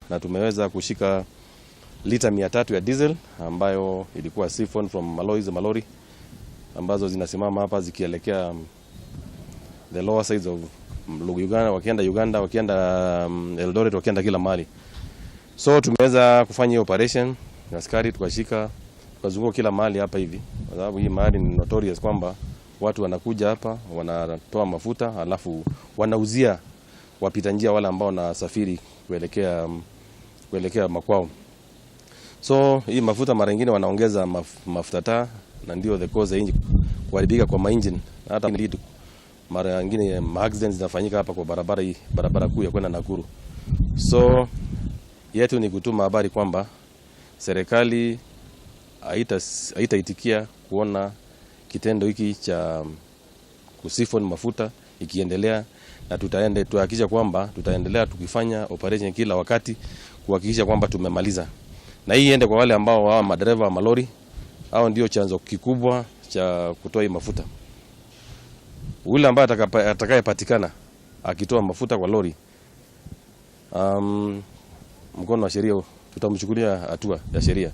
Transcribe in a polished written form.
Na tumeweza kushika lita 300 ya diesel ambayo ilikuwa siphon from malori malori ambazo zinasimama hapa zikielekea the lower sides of Uganda, wakienda Uganda, wakienda Eldoret, wakienda kila mahali. So tumeweza kufanya hiyo operation, askari tukashika, tukazunguka kila mahali hapa hivi, kwa sababu hii mahali ni notorious kwamba watu wanakuja hapa wanatoa mafuta alafu wanauzia wapita njia wale ambao wanasafiri kuelekea makwao. So hii mafuta mara nyingine wanaongeza mafuta taa na ndio the cause ya engine kuharibika kwa engine. Hata mara nyingine accidents zinafanyika hapa kwa barabara hii, barabara kuu ya kwenda Nakuru. So yetu ni kutuma habari kwamba serikali haitaitikia kuona kitendo hiki cha kusiphon mafuta ikiendelea, na tutaende tuhakikisha kwamba tutaendelea tukifanya operation kila wakati kuhakikisha kwamba tumemaliza. Na hii iende kwa wale ambao hawa madereva wa malori, hao ndio chanzo kikubwa cha kutoa hii mafuta. Yule ambaye atakayepatikana akitoa mafuta kwa lori, mkono wa sheria tutamchukulia hatua ya sheria.